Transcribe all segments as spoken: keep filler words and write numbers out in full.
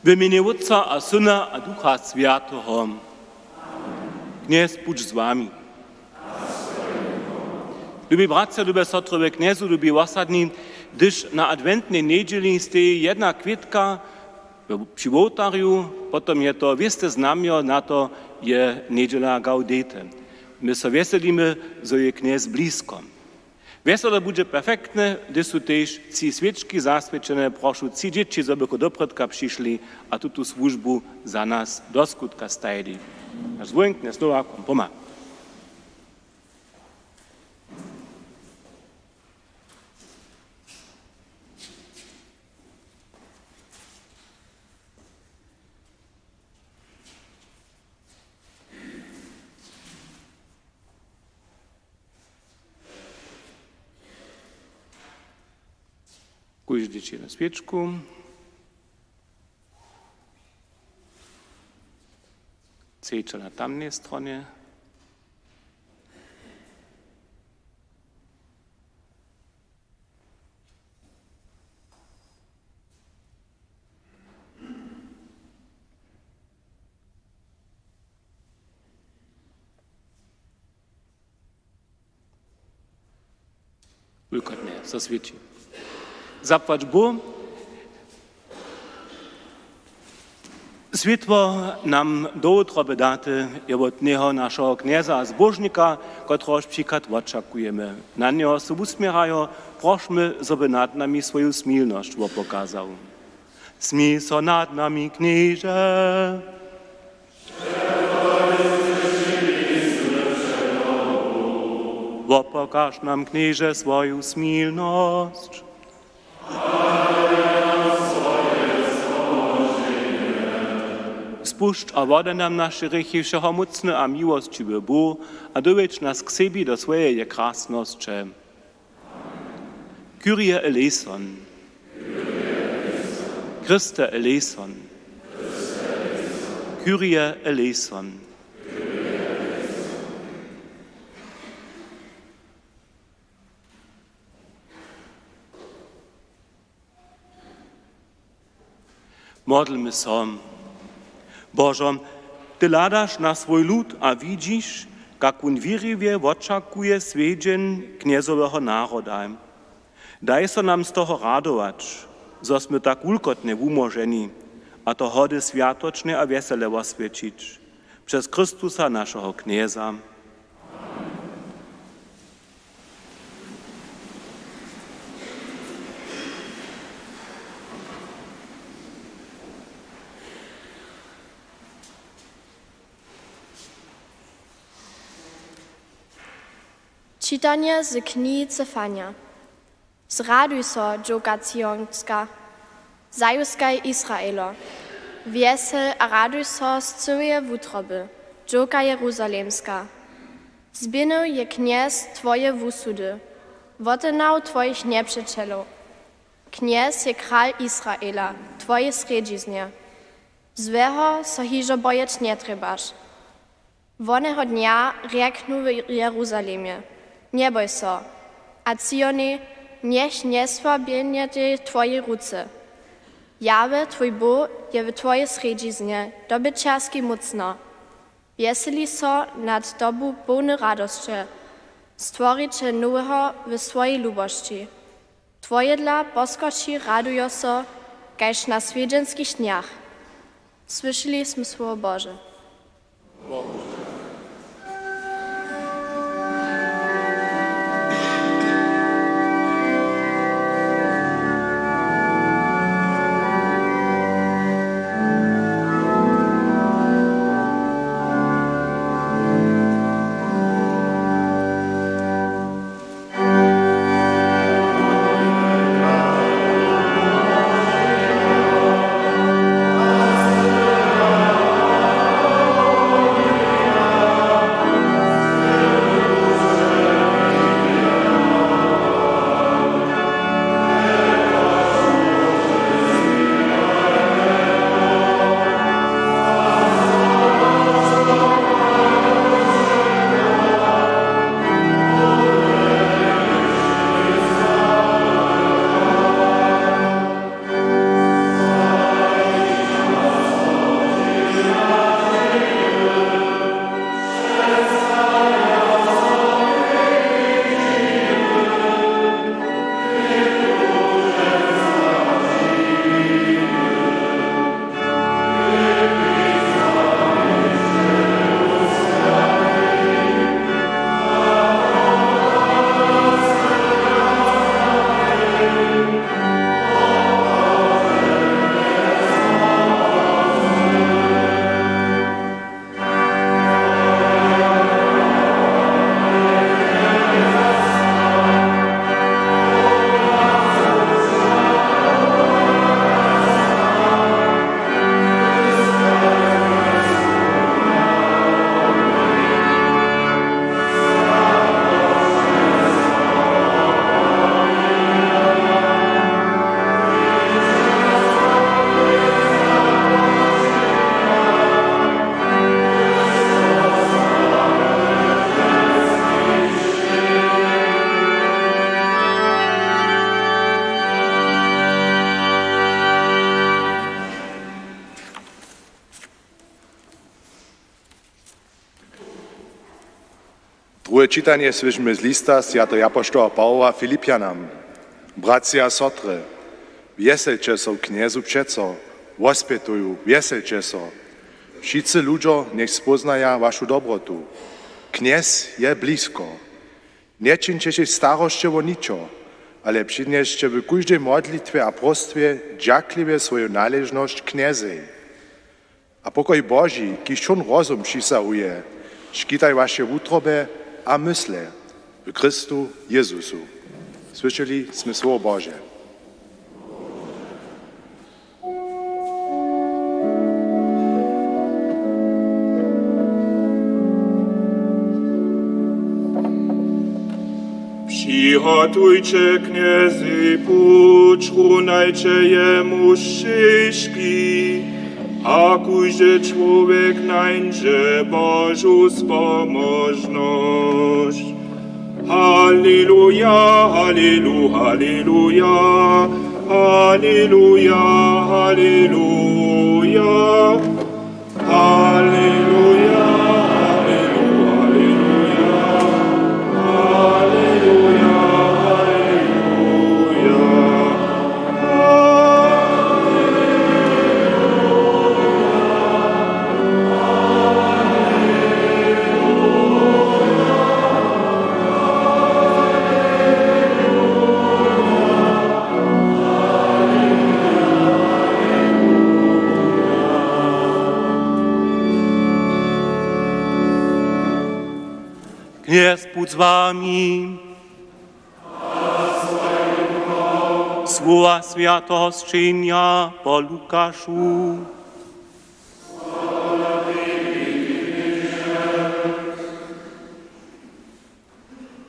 W mjenje Wótca a Syna a Ducha Swjateho. Knjez budź z wami. Lubi bratřa, lube sotry we Knjezu, lubi wosadni, hdyž na adwentnej njedźeli steji jedna kwětka w-, při wołtarju, potom je to wěste znamjo, na to je njedźela Gaudete. My so wjeselimy, zo je Knjez blisko. Wjeselo budźe perfektne, hdyž su tež tři swěčki zaswěćene. Prošu tři dźěći, zo bychu doprědka přišli a tutu słužbu za nas do skutka stajili. Naš zwónk knjez Nowakom pomha. Kóždy dźěći jednu swěčku. Třeća na tamnej stronje. Wulkotnje so swěći. Zapłać Bóh. Swětło nam do wutroby date je wot njeho, našeho Knjeza a Zbóžnika, kotrehož přichad wočakujemy. Na njeho so wusměrajo, prošmy, zo by nad nami swoju smilnosć wopokazał. Smil so nad nami, Knježe. Wopokaž nam, Knježe, swoju smilnosć. Spušć a wodaj nam naše hrěchi, wšehomócny a miłosćiwy Bóh, a dowjedź nas k sebi do swojeje krasnosće. Kyrie eleison. Christe eleison. Kyrie eleison. Modlmy so. Božo, ty hladaš na swój lud a widźiš, kak wón wěriwje wočakuje swjedźeń Knjezoweho naroda. Daj so nam z toho radować, zo smy tak wulkotnje wumoženi, a to hody swjatočnje a wjesele woswjećić. Přez Chrystusa, našeho Knjeza. Čitanje z knihi Zefanja. Zraduj so, dźowka Cionska, zajuskaj Israelo. Wjesel a raduj so z cyłeje wutroby, dźowka Jeruzalemska. Zběhnył je Knjez twoje wusudy, wotehnał twojich njepřećelow. Knjez je kral Israela, twojej srjedźiznje. Złeho so hižo bojeć njetrjebaš. Woneho dnja rjeknu w Jeruzalemje: Njeboj so, a Cionej, njech njesłabjenjetej twojej ruce. Jahwe, twój Bóh, je w twojej srjedźiznje dobyćerski mócno. Wjeseli so nad tobu połny radosće, Stworićel noweho w swojej lubosći. Twojedla poskoči radujo so, kaž na swjedźenskich dnjach. Słyšeli smy słowo Bože. Druhe čitanje słyšimy z lista swjateho apoštoła Pawoła Filipjanam. Bratřa a sotry, wjeselće so w Knjezu přeco, wospjetuju, wjeselće so. Wšitcy ludźo njech spóznaja wašu dobrotu. Knjez je blisko. Nječińće sej starosće wo ničo, ale přinjesće w kóždej modlitwje a prostwje dźakliwje swoju naležnosć Knjezej. A pokoj Boži, kiž wšón rozum přisahuje, škitaj waše wutrobje a mysle w Chrystu Jezusu. Słyšeli smy słowo Bože. Přihotujće Knjezej puć, runajće jemu šćižki, a kóždy čłowjek nańdźe Božu spomóžnosć. Haleluja, haleluja, haleluja, haleluja, haleluja. Haleluja, haleluja, haleluja, haleluja, haleluja. Knjez budź z wami. Słowa swjateho sćenja po Lukašu.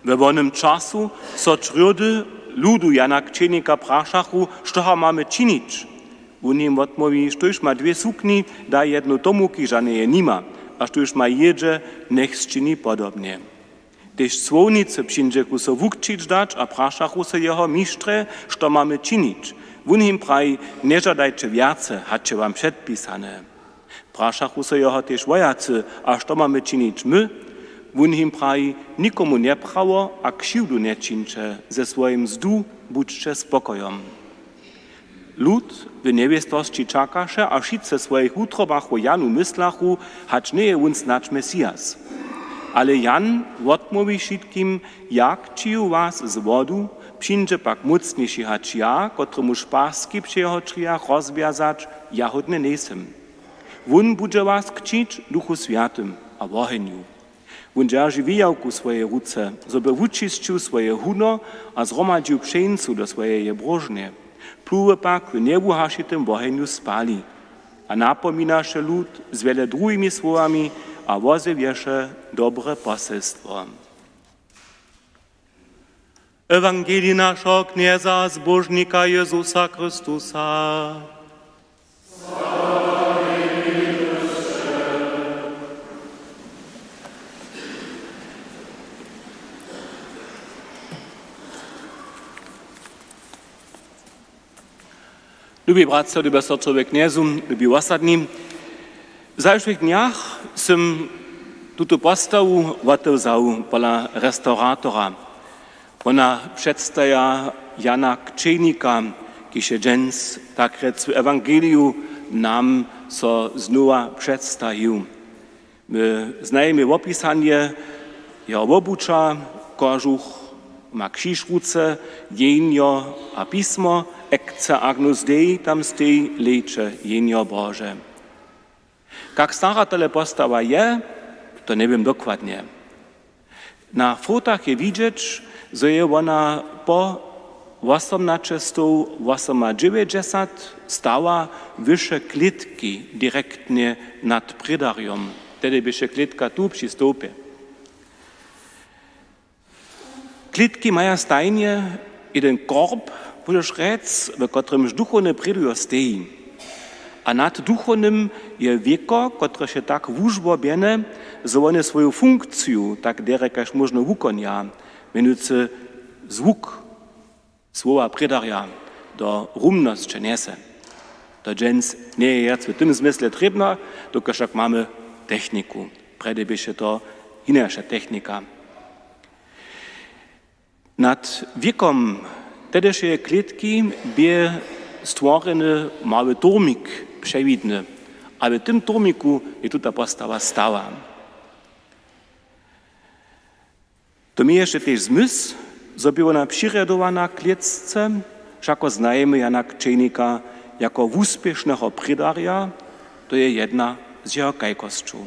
We wonym času so črjódy ludu Jana Křćenika prašachu, što ha mamy činić. Wón jim wotmołwi: „Štóž ma dwě sukni, daj jednu tomu, kiž žane nima, a štóž ma jědźe, njech sčini podobnje.” Tež słownicy přińdźechu so wukřćić dać a prašachu so jeho: „Mištrje, što mamy činić?” Wón jim praji: „Nježadajće wjace, hač je wam předpisane.” Prašachu so jeho tež wojacy: „A što mamy činić my?” Wón jim praji: „Nikomu njeprawo a křiwdu nječińće, ze swojim mzdu budźće spokojom.” Lud w njewěstosći čakaše a wšitcy w swojich wutrobach wo Janu mysljachu, hač njeje wón snadź Mesias. Ale Jan wotmołwi wšitkim: „Ja křćiju was z wodu, přińdźe pak mócniši hač ja, kotremuž paski při jeho črijach rozwjazać jahódne njejsym. Wón budźe was křćić w Duchu Swjatym a wohenju.” Wón dźerži wijawku w swojej ruce, zo by wučisćił swoje huno a zhromadźił pšeńcu do swojeje bróžnje. Pluwy pak w njewuhašitym wohenju spali. A napominaše lud z wjele druhimi słowami a wozjewješe dobre poselstwo. Ewangelij našeho Knjeza a Zbóžnika Jezusa Chrystusa. Lubi bratřa, lube sotry we Knjezu, lubi wosadni, w zašłych dnjach sym tutu postawu wotewzał pola restauratora. Wona předstaja Jana Křćenika, kiž je dźens, tak rjec, w ewangeliju nam so znowa předstajił. My znajemy wopisanje jeho wobuća: kožuch, ma křiž w ruce, jeńjo a pismo, „Ecce Agnus Dei”, tam steji „Hlejće, jeńjo Bože”. Kak stara tale postawa je, to njewěm dokładnje. Na fotach je widźeć, zo je wona po wosomnaćestowwosomadźewjećdźesat stała wyše klětki, direktnje nad prědarjom. Tehdy běše klětka tu při stołpje. Klětki maja stajnje jedyn korb, móžeš rjec, w kotrymž duchowne prědarjo steji. A nad duchownym je wěko, kotrež je tak wužłobjene, zo wone swoju funkciju tak derje kaž móžno wukonja, mjenujcy zwuk słowa prědarja do rumnosće njese. To dźens njeje wjac w tym zmysle trěbne, dokelž wšak mamy techniku. Prjedy běše to hinaša technika. Nad wěkom tehdyšeje klětki bě stworjeny mały turmik přewidny, a w tym turmiku je tuta postawa stała. To měješe tež zmysł, zo bě wona přirjadowana k klětce, wšako znajemy Jana Křćejnika jako wuspěšneho prědarja, to je jedna z jeho kajkosćow.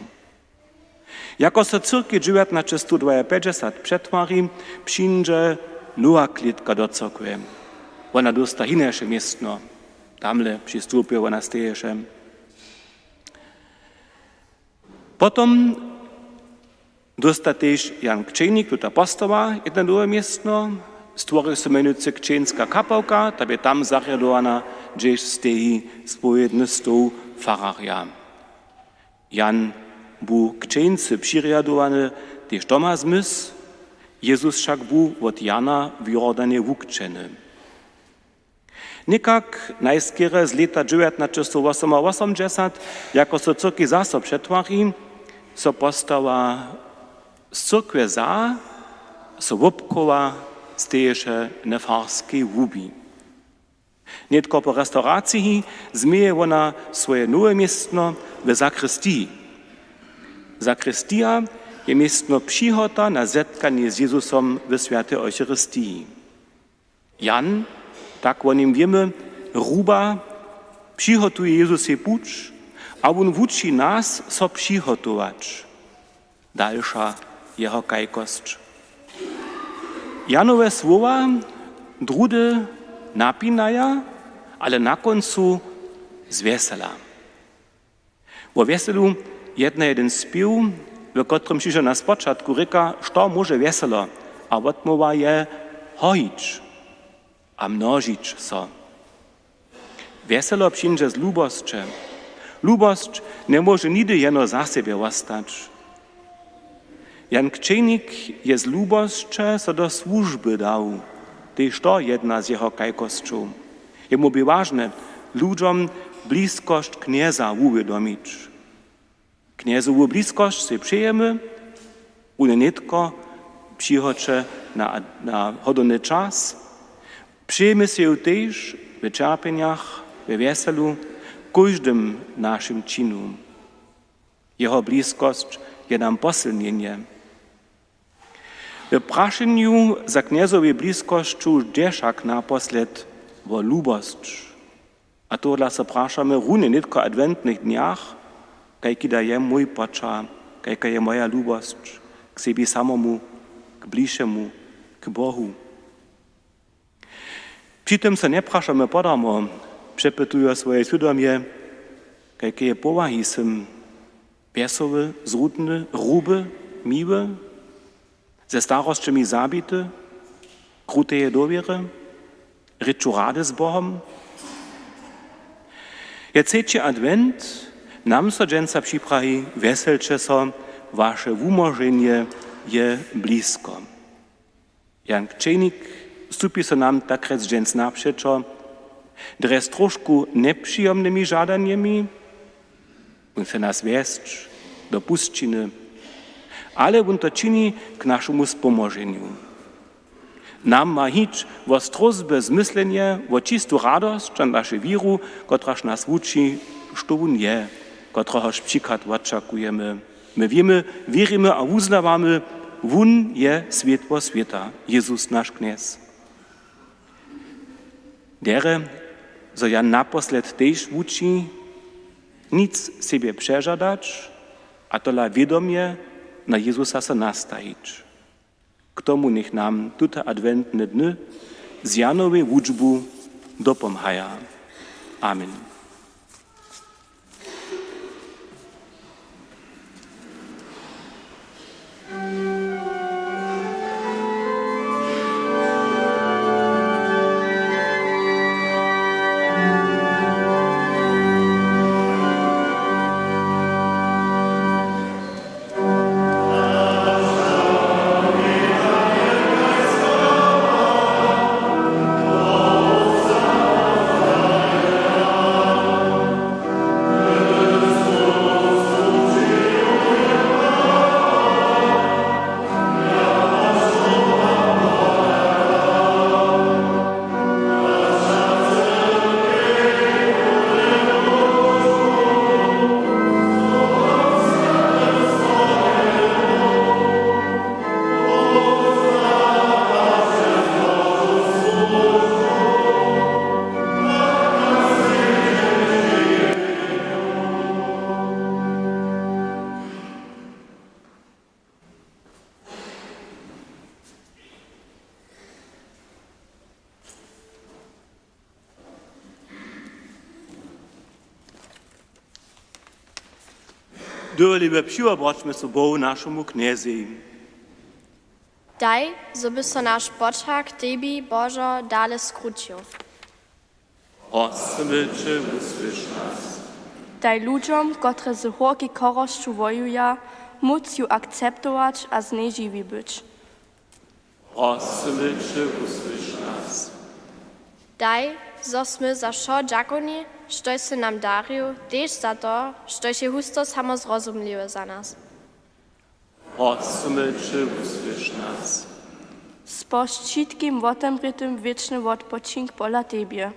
Jako so cyrkej dźewjatnaće sto dwajapjećdźesat přetwari, přińdźe nowa klětka do cyrkwje. Wona dósta hinaše městno. Tamle při stołpje wona steješe. Potom dósta tež Jan Křćejnik, tuta postawa, jedne nowe městno, stwori so mjenujcy křćeńska kapałka, ta bě tam zarjadowana, hdźež steji spowědny stoł fararja. Jan bu křćeńcy přirjadowany, tež to ma zmysł, Jezus wšak bu wot Jana w Jordanje wukřćeny. Někak najskerje z lěta dźewjatnaće sto wosomawosomdźesat, jako so cyrkej zaso přetwari, so postawa z cyrkwje za, so wobchowa steješe w farskej łubi. Nětko po restauraciji změje wona swoje nowe městno w zakristiji. Zakristija je městno přihota na zetkanje z Jezusom w swjatej Eucharistiji. Jan, tak wo nim wěmy, ruba, přihotuje Jezusej puć a wón wuči nas, so přihotować. Dalša jeho kajkosć. Janowe słowa druhdy napinaja, ale na kóncu zwjesela. Wo wjeselu jedna jedyn spěw, w kotrymž hižo na spočatku rěka, što móže wjeselo, a wotmołwa je: hojić a množić so. Wjeselo přińdźe z lubosće. Lubosć njemóže nihdy jeno za sebje wostać. Jan Křćejnik je z lubosće so do słužby dał, tež to jedna z jeho kajkosćow. Jemu bě wažne, ludźom bliskosć Knjeza wuwědomić. Knjezowu bliskosć sej přejemy, wón je nětko přihoće na, na hodowny čas. Přejemy sej ju tež w ćerpjenjach, we wjeselu, w kóždym našim činu. Jeho bliskosć je nam posylnjenje. W prašenju za Knjezowej bliskosću dźe wšak naposled wo lubosć. A tohodla so prašamy runje nětko w adwentnych dnjach: Kajki da je mój poćah, kajka je moja lubosć k sebi samomu, k bližšemu, k Bohu? Při tym so njeprašamy podarmo, přepytujo swoje swědomje: Kajkeje powahi sym? Pjesowy, zrudny, hruby, miły, ze starosćemi zabity, kruteje dowěry, rěču rady z Bohom? Je třeći adwent, nam so dźensa připraji: Wjeselće so, waše wumóženje je blisko. Jan Křćejnik stupi so nam takrjec dźens napřećo, drje z trošku njepřijomnymi žadanjemi. Wón chce nas wjesć do pušćiny, ale wón to čini k našemu spomóženju. Nam ma hić wo strózby zmyslenje, wo čistu radosć a našu wěru, kotraž nas wuči, što wón je, kotrehož přichad wočakujemy. My wěmy, wěrimy a wuznawamy, wón je swětło swěta, Jezus, naš Knjez. Derje, zo Jan naposled tež wuči, nic sebje přežadać, a tola wědomje na Jezusa so nastajić. K tomu njech nam tute adwentne dny z Janowej wučbu dopomhaja. Amen. Dyrliwje, přiwobraćmy so Bohu, našemu Knjezej. Daj, zo by so naš poćah k tebi, Božo, dale skrućił. Prosymy će, wusłyš nas. Daj ludźom, kotrež z horkej chorosću wojuja, móc ju akceptować a z njej žiwi być. Prosymy će, wusłyš nas. Daj, zo smy za wšo dźakowni, štož sy nam darił, tež za to, štož je husto samozrozumliwy za nas. Prosymy će, wusłyš nas. Spožč wšitkim wotemrětym wěčny wotpočink pola tebje.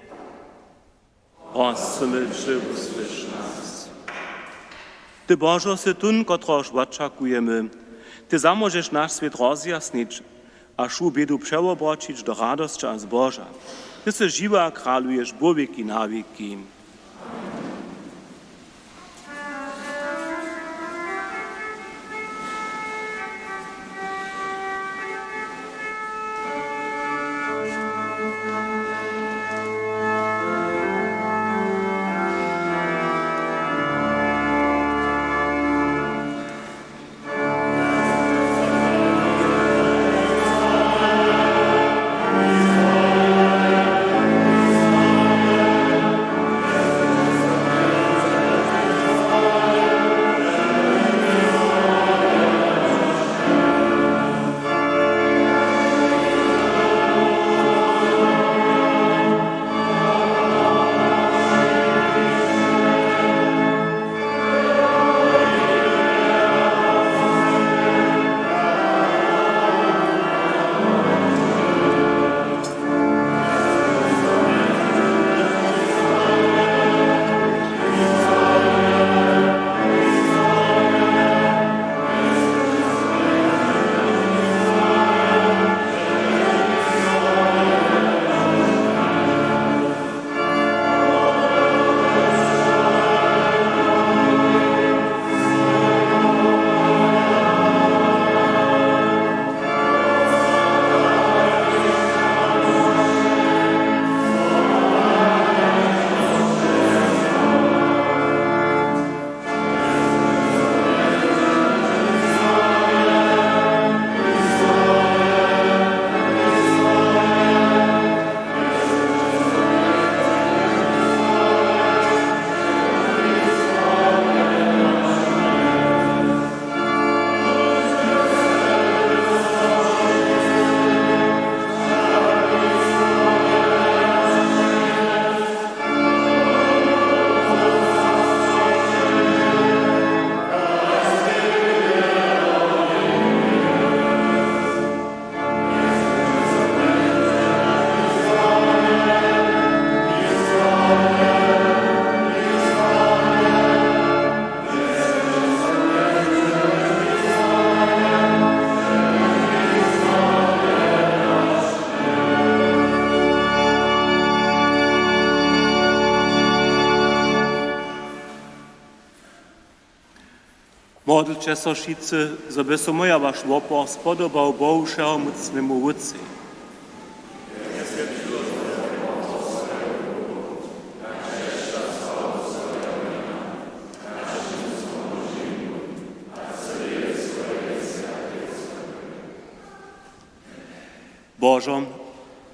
Prosymy će, wusłyš nas. Ty, Božo, sy tón, kotrehož wočakujemy. Ty zamóžeš naš swět rozjasnić a wšu bědu přewobroćić do radosće a zboža. Ty sy žiwy a kraluješ wot wěki na wěki. Modlće so wšitcy, zo by so mój a waš wopor spodobał Bohu, wšehomócnemu Wótcej. Božo,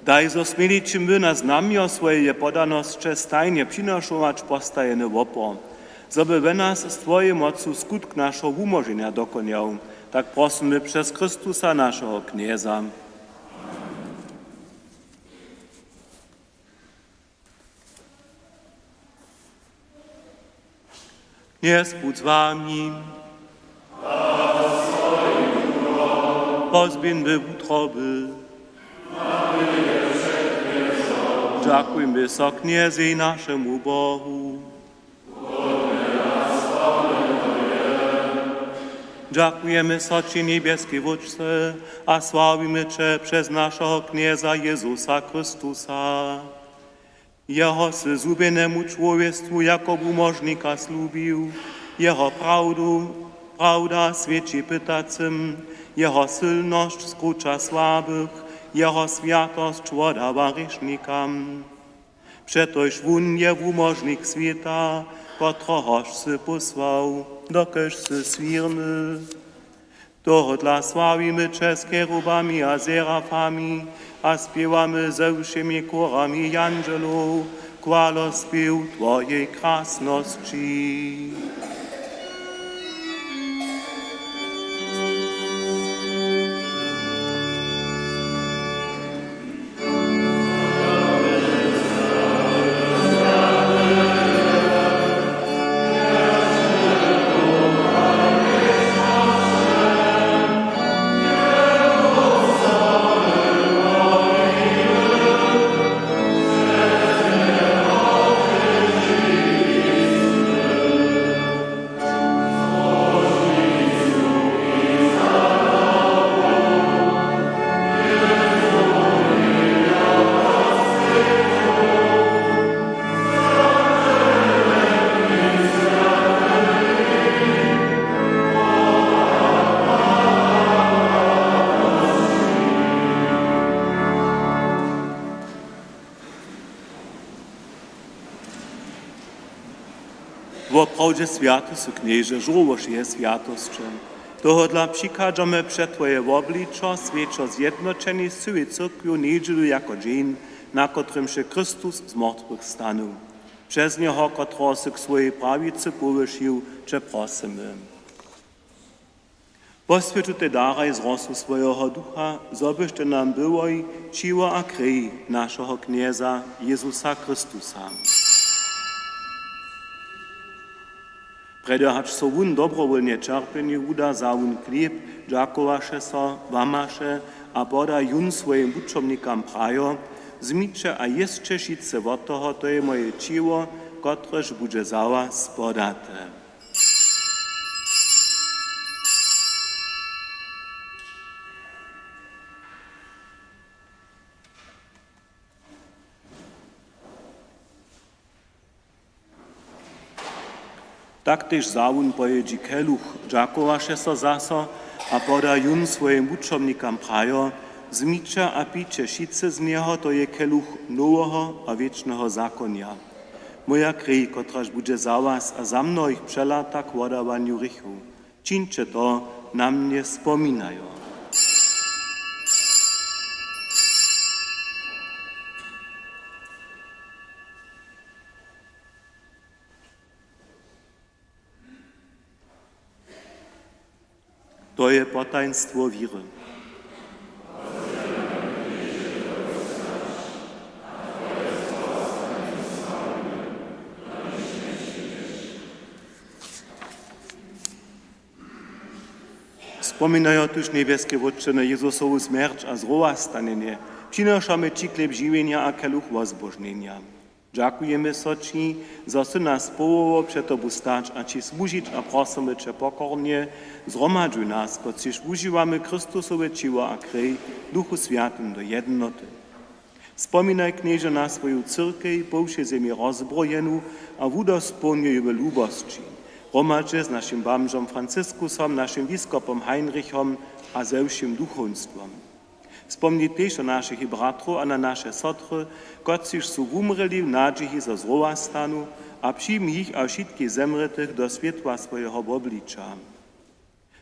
daj, zo směli ći my na znamjo swojeje podanosće stajnje přinošować postajeny wopor, zo by we nas z twojej mocu skutk našeho wumóženja dokonjał. Tak prosymy přez Chrystusa, našeho Knjeza. Knjez budź z wami. Pozběhńmy wutroby. Dźakujmy so Knjezej, našemu Bohu. Dźakujemy so ći, njebjeski Wótče, a sławimy će přez našeho Knjeza Jězusa Chrystusa. Jeho sy zhubjenemu čłowjestwu jako wumóžnika slubił, jeho prawdu, prawda swědči pytacym, jeho sylnosć skruća słabych, jeho swjatosć wodawa hrěšnikam. Přetož wón je wumóžnik swěta, Kotrohož sy pósłał, dokelž sy swěrny. Tohodla sławimy će z kerubami a serafami a spěwamy ze wšěmi chórami jandźelow chwalospěw twojej krasnosći. Woprawdźe swjaty sy, Knježe, žórło wšeje swjatosće. Tohodla přichadźamy před twoje wobličo, swjećo zjednoćeni z cyłej cyrkwju njedźelu jako dźeń, na kotrymž je Chrystus z mortwych stanył. Přez njeho, kotrehož sy k swojej prawicy powyšił, će prosymy: Poswjeć tutej daraj z rosu swojeho Ducha, zo byštej nam byłoj ćěło a krej našeho Knjeza Jezusa Chrystusa. Prjedy hač so wón dobrowólnje ćerpjenju wuda, wza wón chlěb, dźakowaše so, łamaše a poda jón swojim wučomnikam prajo: Wzmiće a jěsće wšitcy wot toho, to je moje ćěło, kotrež budźe za was podate. Tak tež wza wón po jědźi keluch, dźakowaše so zaso a poda jón swojim wučomnikam prajo: Wzmiće a pijće wšitcy z njeho, to je keluch noweho a wěčneho zakonja. Moja krej, kotraž budźe za was a za mnohich přelata k wodawanju hrěchow. Čińće to na mnje spominajo. To je potajnstwo wěry. Spominajo tuž, njebjeski Wótče, na Jezusowu smjerć a zrowastanjenje, přinošamy ći chlěb žiwjenja a keluch wozbóžnjenja. Dźakujemy so ći, zo sy nas powołał před tobu stać a ći słužić, a prosymy će pokornje: Zhromadźuj nas, kotřiž wužiwamy Chrystusowe ćěło a krej, w Duchu Swjatym do jednoty. Spominaj, Knježe, na swoju cyrkej po wšej zemi rozbrojenu a wudospołnjuj ju w lubosći, hromadźe z našim bamžom Franciskusom, našim biskopom Heinrichom a ze wšěm duchowstwom. Spomni tež na našich bratrow a na naše sotry, kotřiž su wumrěli w nadźiji, zo zrowastanu, a přijmi jich a wšitkich zemrětych do swětła swojeho wobliča.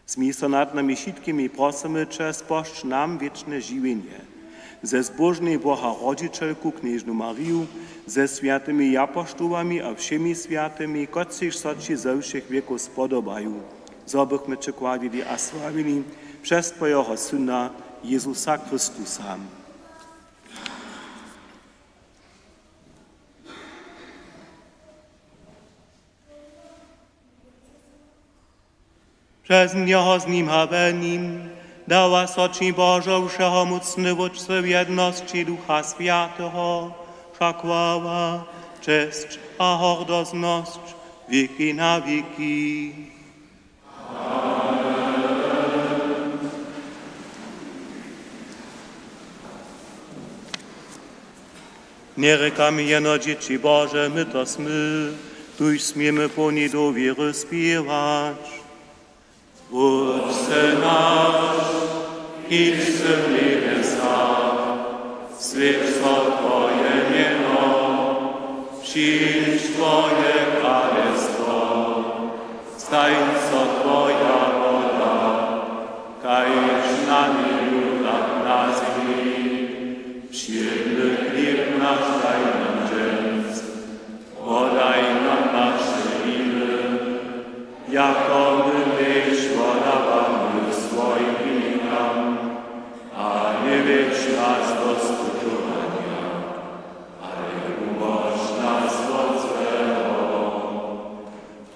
Smil so nad nami wšitkimi, prosymy će, spožč nam wěčne žiwjenje. Ze zbóžnej Boha rodźićelku knježnu Mariju, ze swjatymi japoštołami a wšěmi swjatymi, kotřiž so ći ze wšěch wěkow spodobaju, zo bychmy će chwalili a sławili přez twojeho Syna Jezusa Chrystusa. Přez njeho, z nim a we nim dawa so ći, Božo, wšehomócny Wótče, w jednosći Ducha Swjateho wša chwała, česć a hordoznosć wěki na wěki. Njerěkamy jeno dźěći Bože, my to smy, tuž směmy połni dowěry spěwać: Wótče naš, kiž sy w njebjesach, swjeć so twoje mjeno, přińdź twoje kralestwo. Stań so twoja wola, kaž na njebju, tak na zemi. Wšědny chlěb naš daj nam dźens. Wodaj nam naše winy, jako my tež wodawamy swojim winikam. A njewjedź nas do spytowanja, ale wumóž nas wot złeho.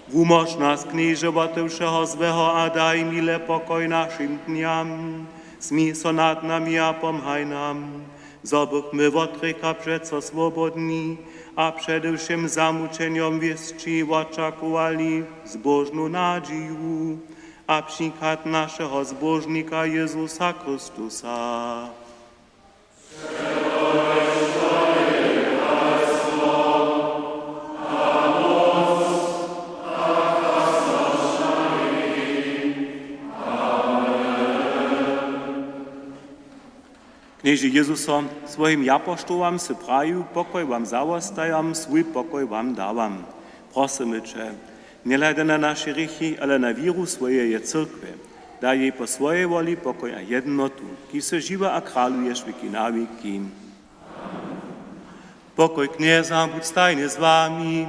Wumóž nas, Knježe, wote wšeho złeho a daj mile pokoj našim dnjam. Smil so nad nami a pomhaj nam, zo bychmy wot hrěcha přeco swobodni a přede wšěm zamućenjom wěsći wočakowali zbóžnu nadźiju a přichad našeho Zbóžnika Jězusa Chrystusa. Knježe Jězuso, swojim japoštołam sy prajił: „Pokoj wam zawostajam, swój pokoj wam dawam.” Prosymy će, njehladaj na naše hrěchi, ale na wěru swojeje cyrkwje, daj jej po swojej woli pokoj a jednotu, kiž sy žiwy a kraluješ wěki na wěki. Pokoj Knjeza budź stajnje z wami.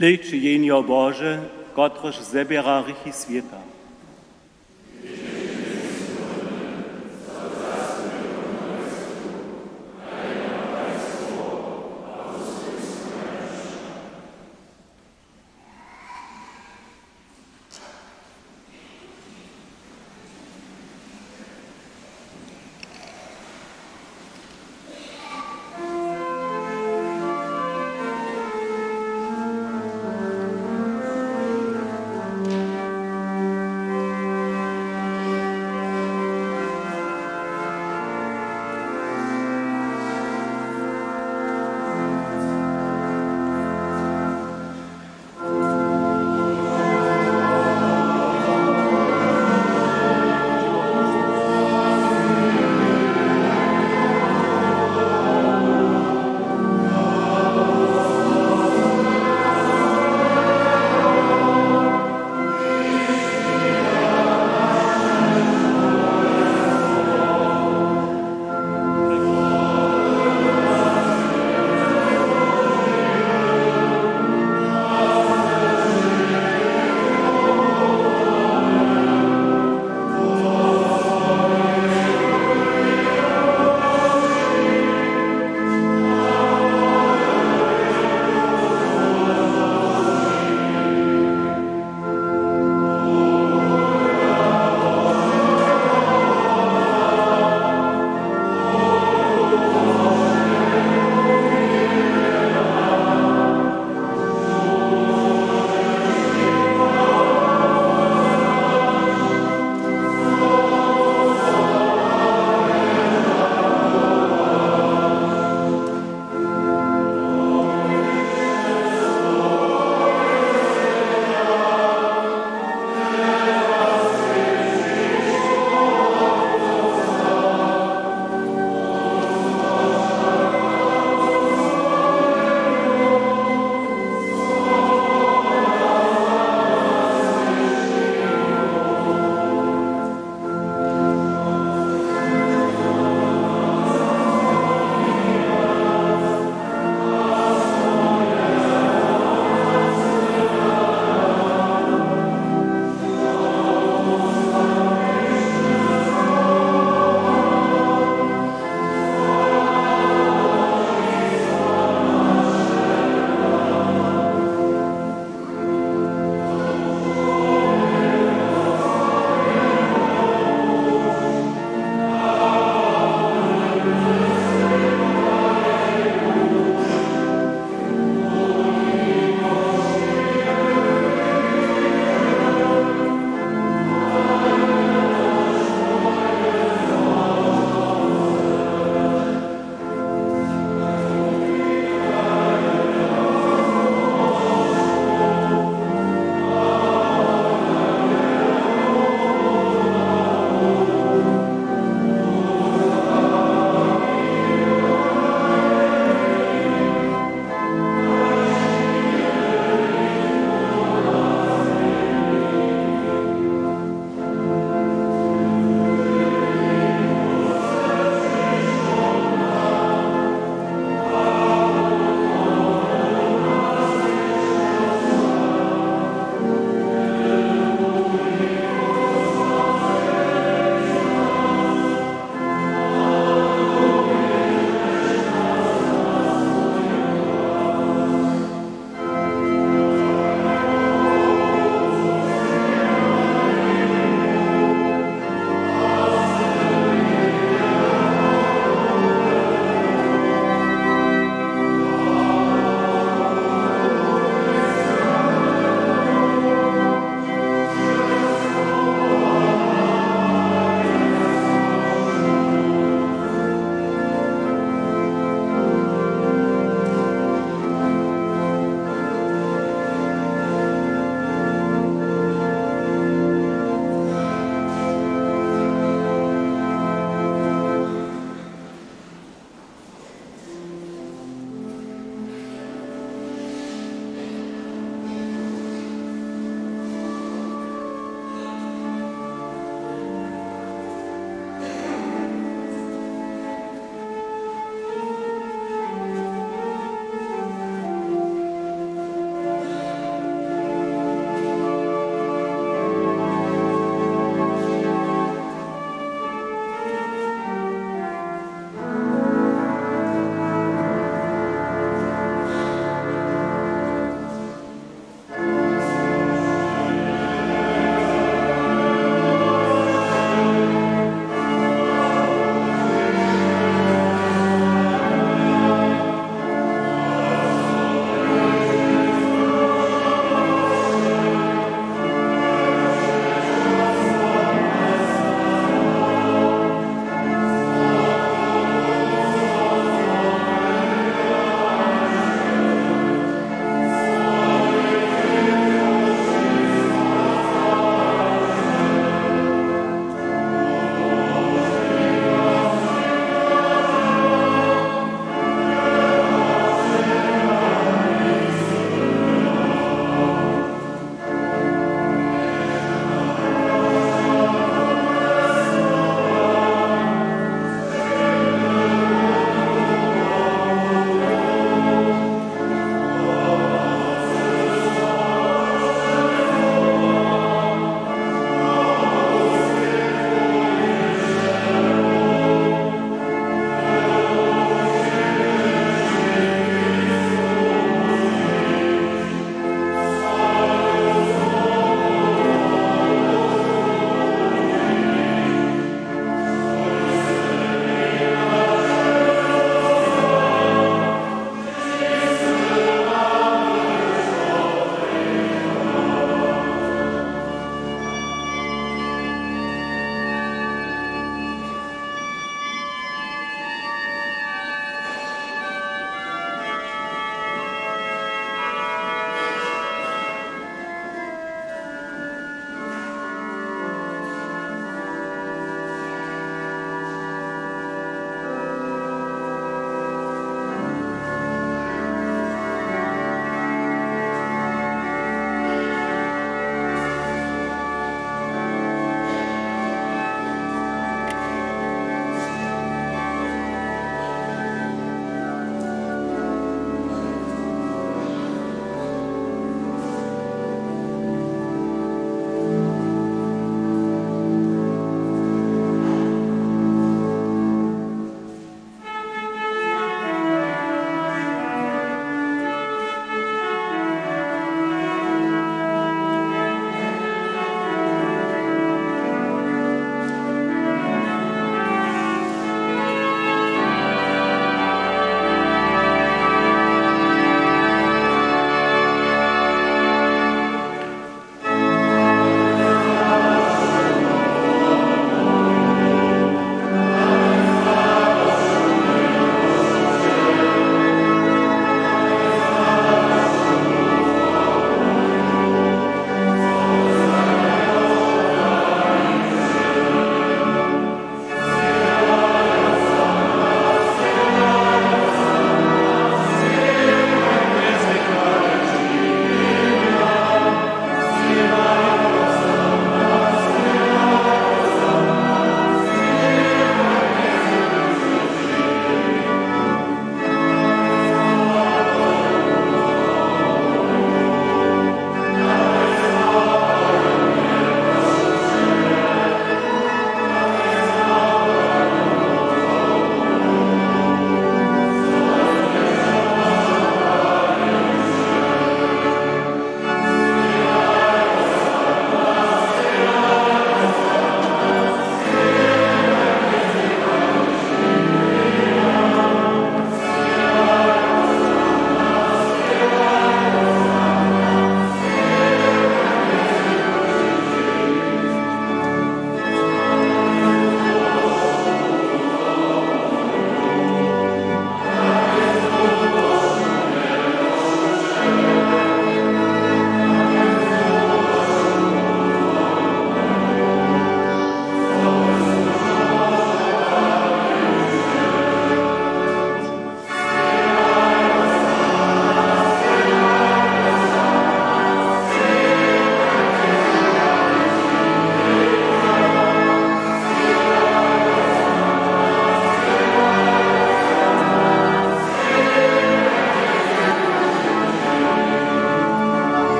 Hlejće, Jehnjo Bože, kotrež zběra hrěchi swěta.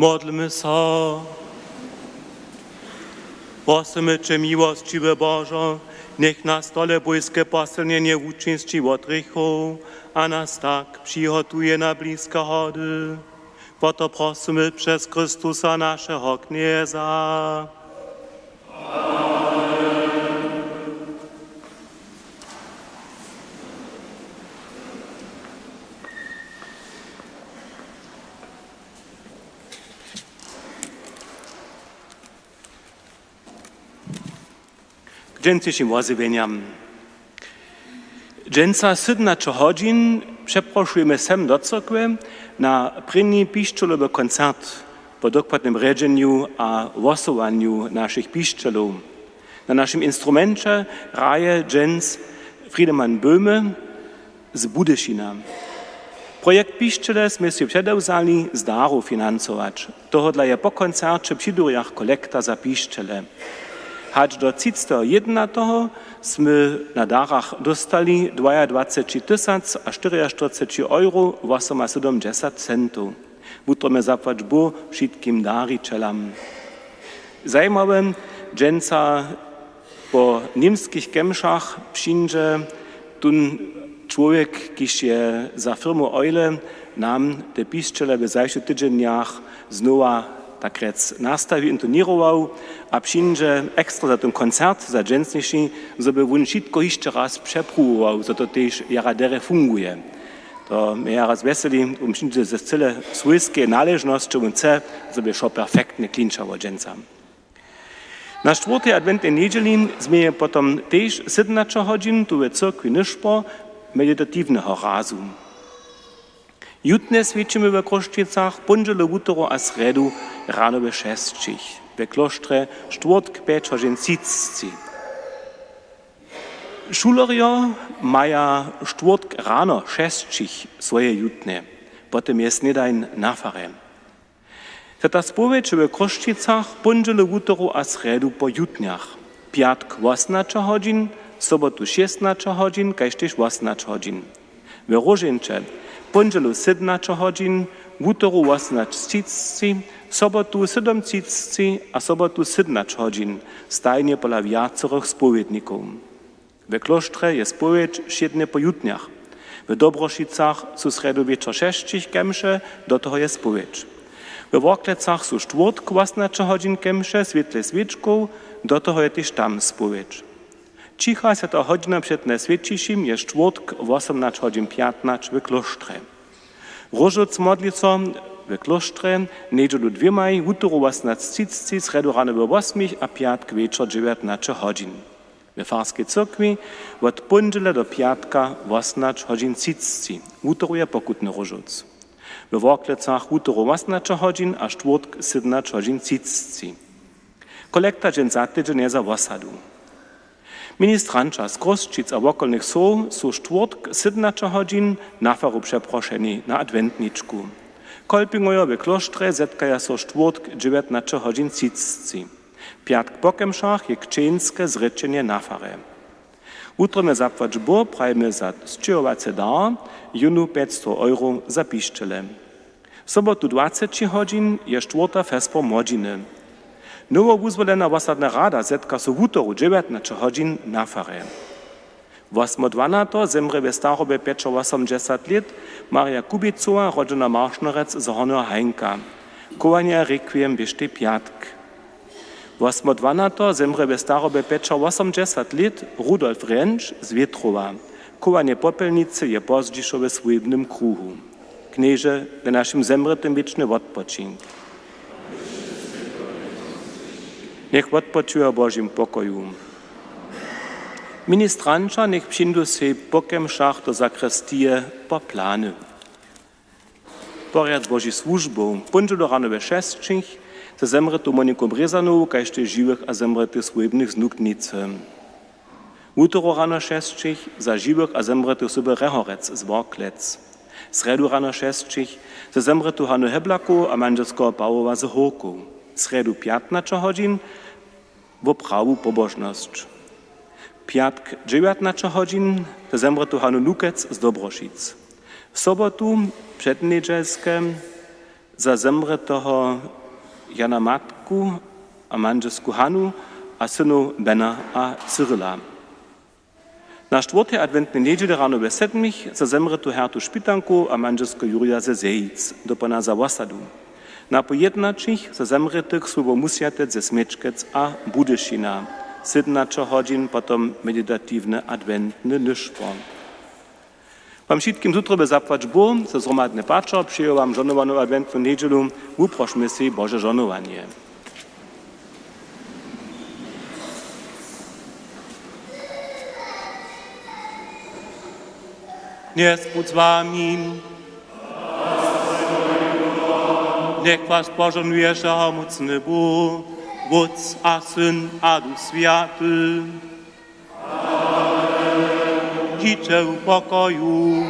Modlmy so. Prosymy će, miłosćiwy Božo, njech nas tole bójske posylnjenje wučisći wot hrěchow a nas tak přihotuje na bliske hody. Wo to prosymy přez Chrystusa, našeho Knjeza. K dźensnišim wozjewjenjam. Dźensa sydomnaće hodźin přeprošujemy sem do cyrkwje na prěni pišćelowy koncert po dokładnym rjedźenju a hłosowanju našich pišćelow. Na našim instrumenće hraje dźens Friedemann Böhme z Budyšina. Projekt pišćele smy sej předewzali z darow financować. Tohodla je po koncerće při durjach kolekta za pišćele. Hač do třiceteho jědnateho smy na darach dóstali dwajadwaceći tysac a štyriaštyrceći euro wosomasydomdźesat centow. Wutrobnje zapłać Bóh wšitkim darićelam. Zajimawe, dźensa po němskich kemšach přińdźe tón čłowjek, kiž je za firmu Eule, nam te pišćele w zašłych tydźenjach znowa, tak rjec, nastajił, intoněrował a přińdźe ekstra za ten koncert, za dźensniši, zo by wón wšitko hišće raz přepruwował, zo to tež jara derje funguje. To mje jara zwjeseli, wón přińdźe ze cyle swójskeje naležnosće, wón chce, zo by wšo perfektnje klinčało dźensa. Na štwórtej adwentnej njedźeli změje potom tež sydomnaće hodźin tu w cyrkwi nyšpor meditatiwneho razu. Jutnje swjećimy we Chrósćicach póndźelu, wutoru a srjedu rano we šesćich, we klóštrje štwórtk pjeć hodźin třiceći. Šulerjo maja štwórtk rano šesćich swoje jutnje, potom je snědań na farje. Swjata spowědź we Chrósćicach póndźelu, wutoru a srjedu po jutnjach, pjatk wosomnaće hodźin, sobotu šěsnaće hodźin, kaž tež wosomnaće hodźin. We Róžeńće póndźelu sydomnaće hodźin, wutoru wosomnaće třiceći, sobotu sydom třiceći a sobotu sydomnaće hodźin, stajnje pola wjacorych spowědnikow. We klóštrje je spowědź wšědnje po jutnjach. W Dobrošicach su srjedu wječor šesćich kemše, do toho je spowědź. We Worklecach su štwórtk wosomnaće hodźin kemše swětlej swěčkow, do toho je tež tam spowědź. Ćicha swjata hodźina před Najswjećišim je štwórtk wosomnaće hodźin pjatnaće w klóštrje. Róžowc modli so w klóštrje njedźelu dwěmaj, wutoru wosomnaće třiceći, srjedu rano we wosmich a pjatk wječor dźewjatnaće hodźin. We farskej cyrkwi wot póndźele do pjatka wosomnaće hodźin třiceći, wutoru je pokutny róžowc. We Worklecach wutoru wosomnaće hodźin a štwórtk sydomnaće hodźin třiceći. Kolekta dźensa za tydźeń je za wosadu. Ministranća z Chrósćic a wokolnych wsow su štwórtk sydomnaće hodźin na faru přeprošeni na adwentničku. Kolpingojo w klóštrje zetkaja so štwórtk dźewjatnaće hodźin třiceći. Pjatk po kemšach je křćeńske zrěčenje na farje. Wutrobnje zapłać Bóh prajimy za sćěhowacy dar jónu pjećstow euro za pišćele. Sobotu dwaceći hodźin je štwórta wesper młodźiny. Nowowuzwolena wosadna rada zetka so wutoru dźewjatnaće hodźin na farje. Wosmodwanateho zemrě w starobje pjećawosomdźesat lět Marja Kubicowa, rodźena Maršnerec z Hornjeho Hajnka. Chowanje a rekwiem běštej pjatk. Wosmodwanateho zemrě w starobje pjećawosomdźesat lět Rudolf Rjenč z Wětrowa. Chowanje popjelnicy je pozdźišo we swójbnym kruhu. Knježe, w našim zemrětym wěčny wotpočink. Njech wotpočuja w Božim pokoju. Ministranća njech přińdu sej po kemšach do sakristije po plany. Porjad z Božich słužbow. Póndźelu rano we šesćich za zemrětu Moniku Brězanowu, kaž tež žiwych a zemrětych swójbnych z Nuknicy. Wutoru rano šesćich za žiwych a zemrětych soby Rehorec z Worklec. Srjedu rano šesćich za zemrětu Hanu Heblakow a mandźelskeho Pawoła z Hórkow. Srjedu pjatnaće hodźin woprawu pobožnosć. Pjatk dźewjatnaće hodźin za zemrětu Hanu Lukec z Dobrošic. W sobotu přednjedźelske Za zemrěteho Jana matku a mandźelsku Hanu a synow Bena a Cyrila. Na štwórtej adwentnej njedźeli rano we sedmich za zemrětu Hertu Špitanku a mandźelskeho Jurja ze Zejic, dopołdnja za wosadu. Na poł jědnaćich za zemrětych słowo Musjatec ze Smječkec a Budyšina. Sydomnaće hodźin potom meditatiwny adwentny nyšpor. Wam wšitkim z wutroby zapłać Bóh za zhromadne pačer. Přeju wam žohnowanu adwentnu njedźelu. Wuprošmy sej Bože žohnowanje. Knjez budź z wami. Njech was požohnuje wšehomócny Bóh, Wótc a Syn a Duch Swjaty. Dźiće w pokoju.